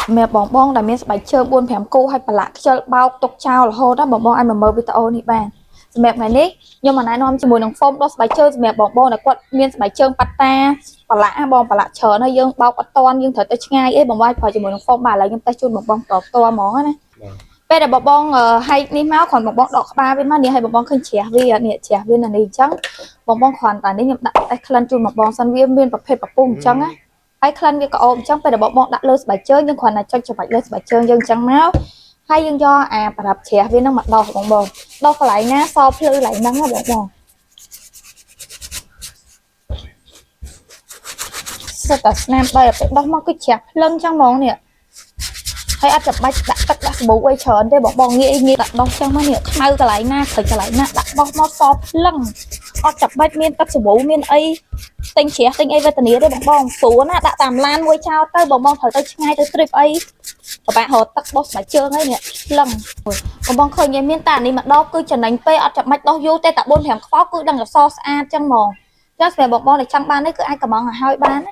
សម្រាប់បងបងដែលមានស្បែកជើង4 5គូហើយប្រឡាក់ខ្ជិលបោកទុកចោលរហូតណាបងបងអាចមកមើលវីដេអូនេះបានសម្រាប់ថ្ងៃនេះខ្ញុំមកណែនាំជាមួយនឹងហ្វូមដោះស្បែកជើងសម្រាប់បងបងដែលគាត់មានស្បែកជើងប៉ាតាប្រឡាក់ណាបងប្រឡាក់ច្រើនហើយយើងបោកអត់តាន់យើងត្រូវទៅឆ្ងាយអីបងបងអាចប្រើជាមួយនឹងហ្វូមបាទឥឡូវខ្ញុំតេស្តជូនបងបងតផ្ទាល់ហ្មងណាពេលដែលបងបងហែកនេះមកគ្រាន់បងបងដកក្បាលវាមកនេះឲ្យបងបងឃើញជ្រះវានេះជ្រះវានៅនេះអញ្ចឹងបងបងគ្រាន់តែនេះខ្ញុំដាក់តេស្តក្លិនជូនបងបងសិនវាមានប្រភេទពពុះអញ្ចឹងណា ហើយក្លិនវាក៏អូបអញ្ចឹងពេលដែលបងបងដាក់លើស្បែកជើងយើងគ្រាន់តែចុចច្បាច់លើស្បែកជើងយើងអញ្ចឹងមកហើយយើងយកអាប្រដាប់ជ្រះវានឹងមកដោះបងបងដោះកន្លែងណាសភ្លឺកន្លែងហ្នឹងណាបងបងសិតតែស្នាមដីដល់ពេលដោះមកគឺជ្រះភ្លឹងអញ្ចឹងហ្មងនេះហើយអត់ចាំបាច់ដាក់ទឹកដាក់សាប៊ូអីច្រើនទេបងបងងាយងាយដាក់ដោះអញ្ចឹងមកនេះខ្មៅកន្លែងណាក្រិចកន្លែងណាដាក់ដោះមកសភ្លឹងអត់ចាំបាច់មានទឹកសាប៊ូមានអី ទិញជ្រះទិញអីវេទនាទេបងបងស្រួលណាស់ដាក់តាមឡានមួយចោលទៅបងបងត្រូវទៅឆ្ងាយទៅ trip អីពិបាករកទឹកដោះស្បែកជើងអីនេះលឹងបងបងឃើញឯងមានតានេះមកដោះគឺចំណេញពេកអត់ចាំបាច់ដោះយូរទេតែ4 5ខ្វោគឺដឹងតែសស្អាតចឹងហ្មងចឹងសម្រាប់បងបងដែលចង់បាននេះគឺអាចកំងឲ្យហើយបានណា។